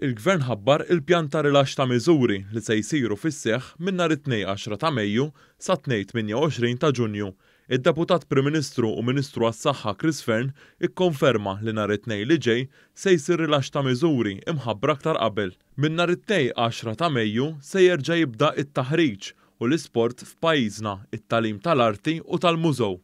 Il-Gvern ħabbar il-pjan ta' rilaxx ta' miżuri li se jsiru fis-seħħ minn nhar it-Tnejn 10 ta' Mejju sat-Tnejn 28 ta' Ġunju. Id-Deputat Prim Ministru u Ministru għas-Saħħa Chris Fearne ikkonferma li nhar it-Tnejn li ġej se jsir rilaxx ta' miżuri imħabbra aktar qabel. Minn nhar it-Tnejn 10 ta' Mejju se jerġa' jibda t-taħriġ u l-isport f'pajjiżna, it-tagħlim tal-arti u tal-mużew.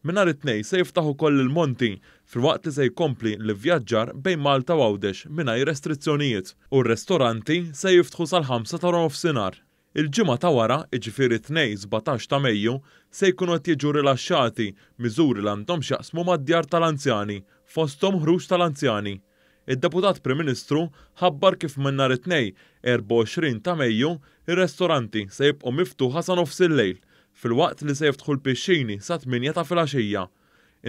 Minn nhar it-Tnejn se jiftaħ ukoll il-monti, filwaqt li se jkompli l-ivvjaġġar bejn Malta u Għawdex mingħajr restrizzjonijiet, u r-restoranti se jiftħu sal-ħamsa ta' waranofsinhar. Il-ġimgħa ta' wara, jiġifieri t-Tnejn 17 ta' Mejju, se jkunu qed jiġu rilaxxati miżuri li għandhom x'jaqsmu mad-djar tal-anzjani, fosthom ħruġ tal-anzjani. Id-Deputat Prim Ministru ħabbar kif minn nhar it-Tnejn 24 ta' Mejju, ir-restoranti se jibqgħu miftuħa sa nofsillejl, filwaqt li se jiftħu l-pixxini sat-tmienja ta' filgħaxija.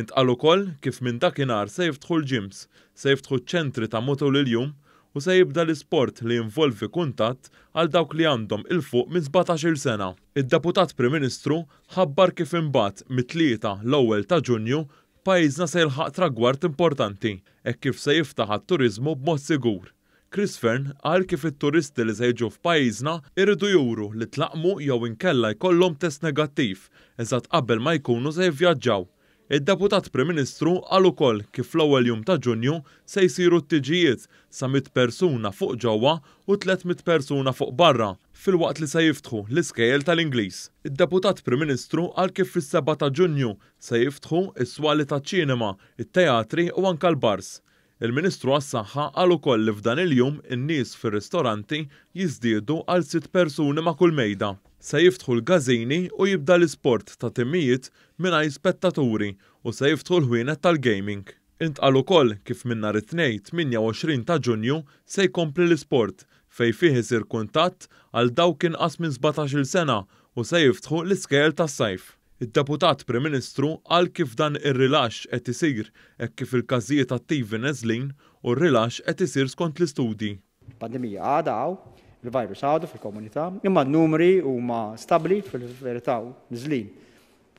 Intqal ukoll kif minn dakinhar se jiftħu l-gyms, se jiftħu ċ-ċentri ta' matul il-jum u se jibda l-isport li jinvolvi kuntatt għal dawk li għandhom 'il fuq minn 17-il sena. Id-Deputat Prim Ministru ħabbar kif imbagħad mit-Tlieta l-ewwel ta' Ġunju Pajjiżna se jilħaq tragward importanti hekk kif se jiftaħ għat-turiżmu b'mod sigur. Chris Fearne qal kif it-turisti li se jiġu f'pajjiżna jridu juru li tlaqqmu jew inkella jkollhom test negattiv eżatt qabel ma jkunu se jivvjaġġaw. Id-Deputat Prim Ministru qal ukoll kif fl-ewwel jum ta' Ġunju se jsiru t-tiġijiet sa 100 persuna fuq ġewwa u 300 persuna fuq barra, filwaqt li se jiftħu l-iskejjel tal-Ingliż. Id-Deputat Prim Ministru qal kif fis-sebgħa ta' Ġunju Se jiftħu s-swali taċ-ċinema, it-teatri u anke l-bars. Il-Ministru għas-Saħħa qal ukoll li f'dan il-jum in-nies fir-ristoranti jiżdiedu għal sitt persuni ma' kull mejda. Se jiftħu l-każini u jibda l-isport ta' timijiet mingħajr spettaturi u se jiftħu l-ħwienet tal-gaming. Intqal ukoll kif minn nhar it-Tnejn 28 ta' Ġunju se jkompli l-isport fejn fih isir kuntatt għal dawk inqas minn 17-il sena u se jiftħu l-iskejjel tas-sajf. Id-Deputat Prim Ministru qal kif dan ir-rilaxx qed isir hekk kif il-każijiet attivi neżlin u r-rilaxx qed isir skont l-istudji. Il-pandemija għadha hawn, il-virus għadu fil-komunità, imma n-numri huma stabbli, fil-verità niżlin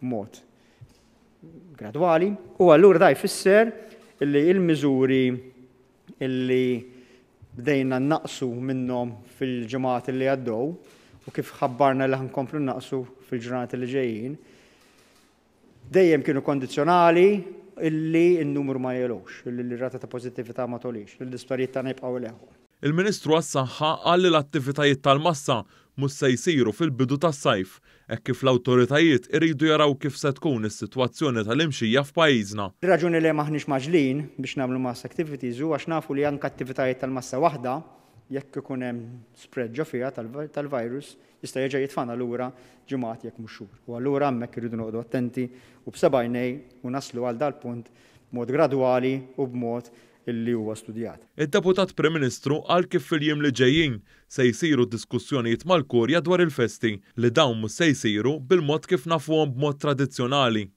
b'mod gradwali, u allura da jfisser li l-miżuri illi bdejna nnaqqsu minnhom fil-ġimgħat li għaddew u kif ħabbarna li ħa nkomplu nnaqqsu fil-ġranet li ġejjin, dejjem kienu kondizzjonali illi n-numru ma jogħlux, illi r-rata ta' pożittività ma togħlix, li l-isptarijiet tagħna jibqgħu ileħħu. Il-Ministru għas-Saħħa qal li l-attivitajiet tal-massa mhux se jsiru fil-bidu tas-sajf, hekk kif l-awtoritajiet iridu jaraw kif se tkun is-sitwazzjoni tal-imxija f'pajjiżna. Ir-raġuni li m'aħniex mgħaġġlin biex nagħmlu mass activities hu għax nafu li anke attivitajiet tal-massa waħda, jekk ikun hemm spread ġo fiha tal-virus, jista' jerġa' jitfagħna lura ġimgħat jekk mhux xhur. U allura hemmhekk irridu noqogħdu attenti u b'seba' għajnej u naslu għal dal-punt b'mod gradwali u b'mod illi huwa studjat. Id-Deputat Prim Ministru qal kif fil-jiem li ġejjin se jsiru diskussjonijiet mal-Kurja dwar il-festi, li dawn mhux se jsiru bil-mod kif nafuhom b'mod tradizzjonali.